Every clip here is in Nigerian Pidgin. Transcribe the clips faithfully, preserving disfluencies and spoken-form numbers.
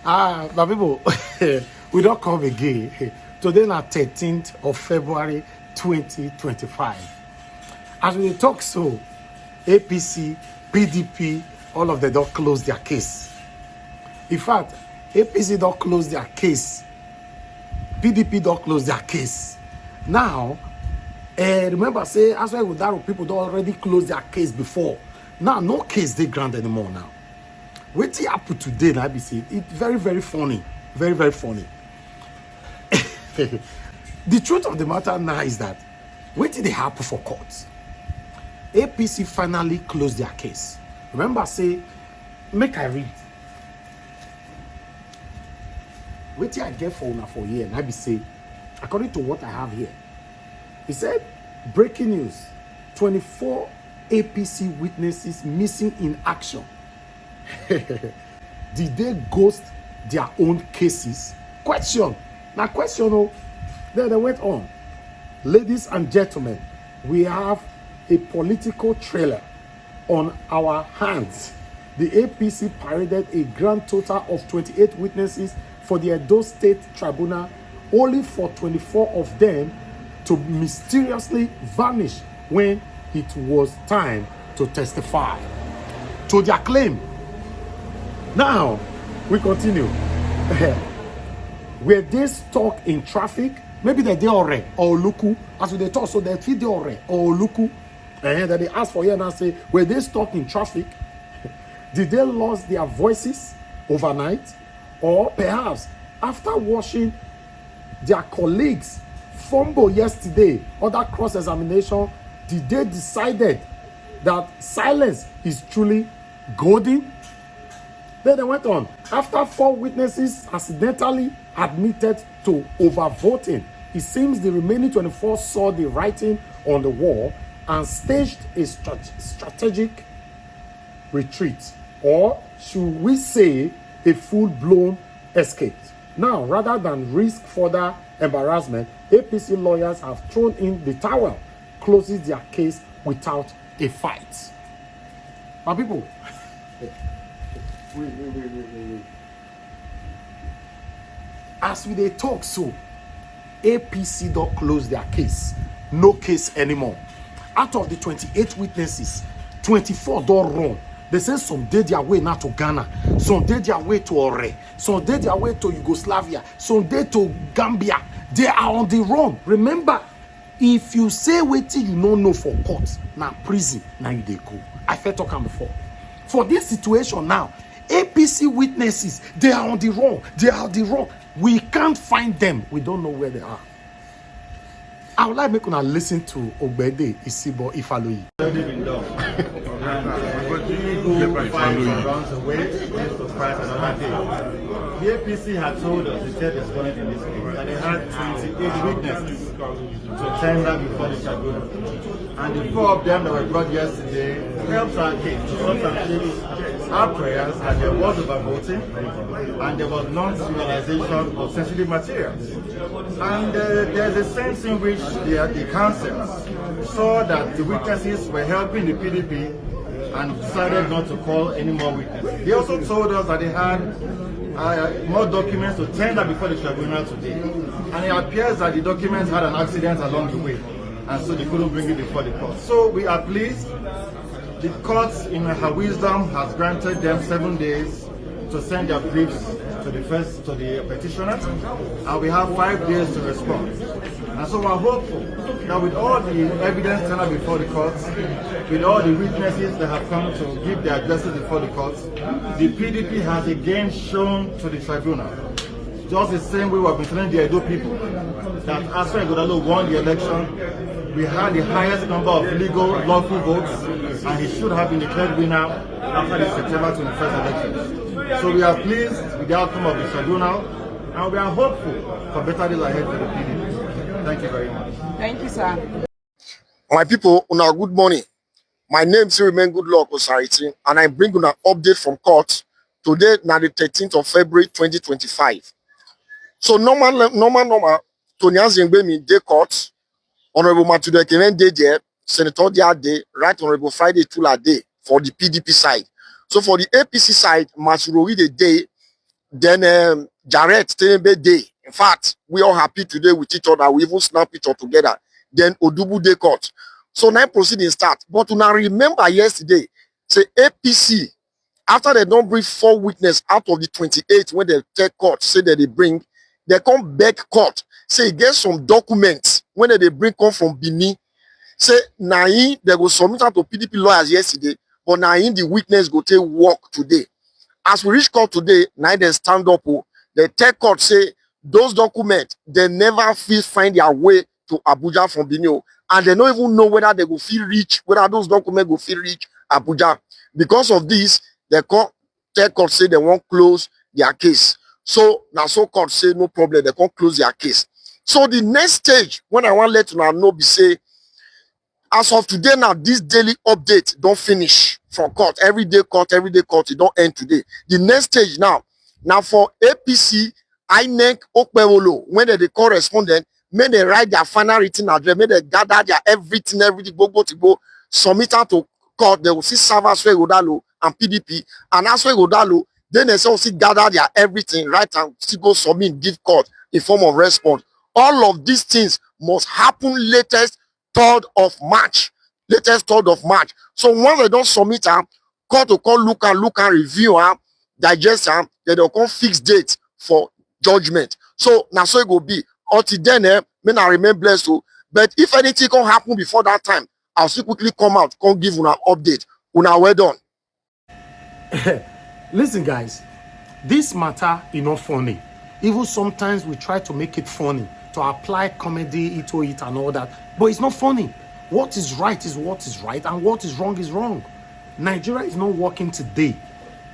Ah, my people, we don't come again. Today na thirteenth of February twenty twenty-five. As we talk so, A P C, P D P, all of them don't close their case. In fact, A P C don't close their case. P D P don't close their case. Now, eh, remember say, as well with that, people don't already close their case before. Now, no case they grant anymore now. Wetin happen today na be say it very, very funny, very, very funny. The truth of the matter now is that wetin dey happen for court, A P C finally close their case. Remember say, make I read wetin I get for una for here. Na be say, according to what I have here, he said, breaking news: twenty-four A P C witnesses missing in action. Did they ghost their own cases? Question. Now question, oh, then they went on. Ladies and gentlemen, we have a political trailer on our hands. The A P C paraded a grand total of twenty-eight witnesses for the Edo State Tribunal, only for twenty-four of them to mysteriously vanish when it was time to testify to their claim. Now, we continue. Were they stuck in traffic? Maybe they dey Ore or Oluku. As we dey talk, so they fit dey Ore or Oluku. And then they ask for here now, say, were they stuck in traffic? Did they lost their voices overnight? Or perhaps after watching their colleagues fumble yesterday, other cross-examination, did they decided that silence is truly golden? Then they went on. After four witnesses accidentally admitted to overvoting, it seems the remaining twenty-four saw the writing on the wall and staged a strat- strategic retreat, or should we say a full-blown escape. Now, rather than risk further embarrassment, A P C lawyers have thrown in the towel, closes their case without a fight. My people, wait, wait, wait, wait, wait, wait. As we dey talk so, A P C don close their case. No case anymore. Out of the twenty-eight witnesses, twenty-four don run. They say some dey their way now to Ghana, some dey their way to Ore, some dey their way to Yugoslavia, some dey to Gambia. They are on the run. Remember, if you say wetin you no know for court, na prison na you dey go. I fit talk am before. For this situation now, A P C witnesses, they are on the run. They are on the run. We can't find them. We don't know where they are. I would like make una listen to Ogbede Isibo Ifaloyi. Already been done. And the people who fight runs away, lives to fight another day. The A P C had told us the tape is going in this case, that they had twenty-eight witnesses to tender before the tribunal. And the four of them that were brought yesterday helps our case to substantiate our prayers that there was overvoting and there was non-serialization of sensitive materials. And uh, there's a sense in which the, the counsels saw that the witnesses were helping the P D P and decided not to call any more witnesses. They also told us that they had uh, more documents to tender before the tribunal today. And it appears that the documents had an accident along the way, and so they couldn't bring it before the court. So we are pleased. The court, in her wisdom, has granted them seven days to send their briefs to the first to the petitioners, and we have five days to respond. And so we're hopeful that with all the evidence turned up before the courts, with all the witnesses that have come to give their addresses before the courts, the P D P has again shown to the tribunal, just the same way we have been telling the Edo people, that after Ighodalo won the election, we had the highest number of legal, lawful votes, and he should have been declared winner after the September twenty-first elections. So we are pleased with the outcome of the tribunal, and we are hopeful for better days ahead for the P D P. Thank you very much. Thank you, sir. My people, una good morning. My name still remain Good Luck Osariti, and I bring una update from court. Today na the thirteenth of February twenty twenty-five. So normal, normal, normal, Tony Aziengbemi dey court, Honorable Matudo Ekeme dey there, Senator Odia dey, Right Honorable Friday Tula dey for the P D P side. So for the A P C side, Masuro Ide dey, then um, Jarrett Tembe dey. In fact, we all happy today with each other. We even snap picture together. Then Odubu dey court. So now proceeding start. But una remember yesterday, say A P C, after they don't bring four witness out of the twenty-eight when they take court, say that they bring, they come back court, say get some documents when they bring come from Benin. Say na him they go submit am to P D P lawyers yesterday, but na him the witness go take work today. As we reach court today, na him they stand up. Oh, they take court say those documents, they never fit find their way to Abuja from Benin. Oh, and they don't even know whether they go fit reach, whether those documents go fit reach Abuja. Because of this, they come tell court say they won't close their case. So now so court say no problem, they can't close their case. So the next stage, when I want let una know, be say, as of today now, this daily update don't finish from court. Every day court, every day court, it don't end today. The next stage now, now for A P C, INEC, Okpewolo, when they, they call respondent, may they write their final written address, may they gather their everything, everything, go, go to go, submit am to court, they will see serve Asueghodalo and P D P, and Asueghodalo, then they say, see gather their everything, right, and still go submit, give court in form of response. All of these things must happen latest third of March. Latest third of March. So once they don't submit am, court to come look and look and review am, digest am, then they'll come fix date for judgment. So now so it go be. Until then, eh, may I remain blessed. Oh. But if anything can happen before that time, I'll still quickly come out, come give una update. Una well done. Listen, guys, this matter is not funny. Even sometimes we try to make it funny, to apply comedy into it and all that, but it's not funny. What is right is what is right, and what is wrong is wrong. Nigeria is not working today.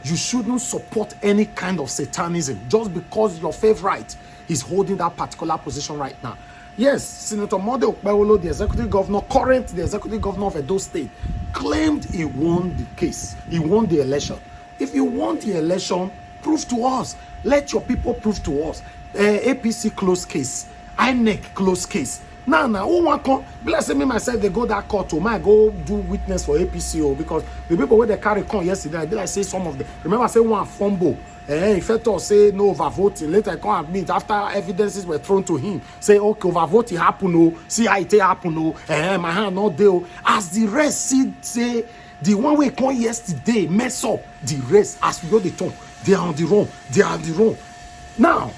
You shouldn't support any kind of satanism just because your favorite is holding that particular position right now. Yes, Senator Monday Okpewolo, the executive governor, current the executive governor of Edo State, claimed he won the case. He won the election. If you won the election, prove to us. Let your people prove to us. Uh, A P C close case, INEC close case. Now, now, who want come? Be like say me myself, they go that court to my go do witness for A P C o, because the people where they carry come yesterday, I be like say some of them. Remember, say one fumble. Eh, he first talk say no overvoting. Later, I come admit after evidences were thrown to him. Say okay, overvoting happen o. See how it take happen o. Eh, my hand not there. As the rest see say the one way come yesterday mess up. The rest as we go the talk, they are on the run. They are on the run. Now,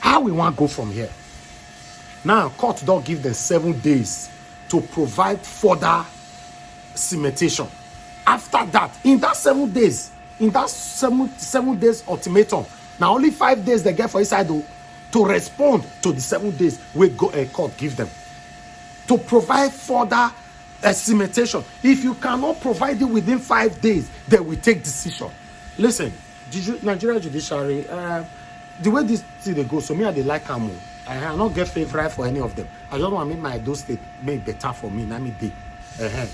how we want go from here? Now, court don't give them seven days to provide further cimentation. After that, in that seven days, in that seven seven days ultimatum, now only five days they get for inside to, to respond to the seven days we go a court give them to provide further uh, cimentation. If you cannot provide it within five days, they will take decision. Listen, Nigeria judiciary, uh, the way this thing they go, so me I dey like am o. I, I not get favorite for any of them. I just want to make my Edo State make better for me. Let me dey. Uh-huh.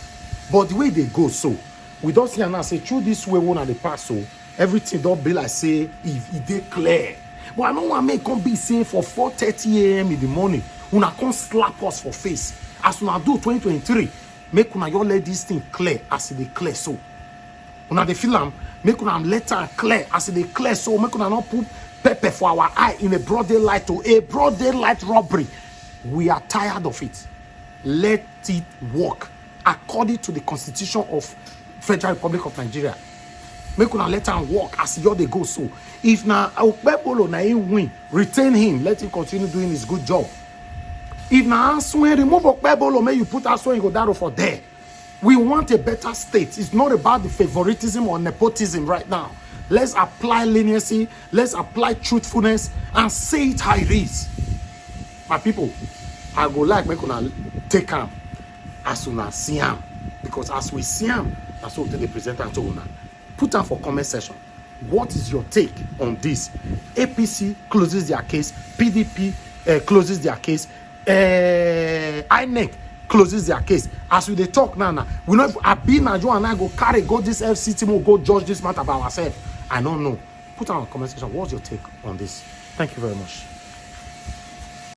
But the way they go, so we don't see and say through this way one at the pass, so everything don't be like say if it dey clear. But I don't want make come be say for four thirty a.m. in the morning, una come slap us for face. As una do twenty twenty-three, make una your let this thing clear as it dey clear so. Una dey feel am, make una let am clear as it dey clear so, make una not put pepper for our eye in a broad daylight to a broad daylight robbery. We are tired of it. Let it work according to the constitution of Federal Republic of Nigeria. Make una let am work as your dey go so. If na Okpebolo na him win, retain him, let him continue doing his good job. If na Asuen, remove Okpebolo, make you put Asuen Igodaro for there. We want a better state. It's not about the favoritism or nepotism right now. Let's apply leniency, let's apply truthfulness, and say it how it is. My people, I go like make una take am as una see am, because as we see am, that's what they present am to una. Put am for comment section. What is your take on this? A P C closes their case, P D P uh, closes their case, uh, INEC closes their case. As we dey talk now, now we know if Abi Najo and I go carry go this F C T, we go judge this matter by ourselves. I don't know. Put am on comment section. What's your take on this? Thank you very much.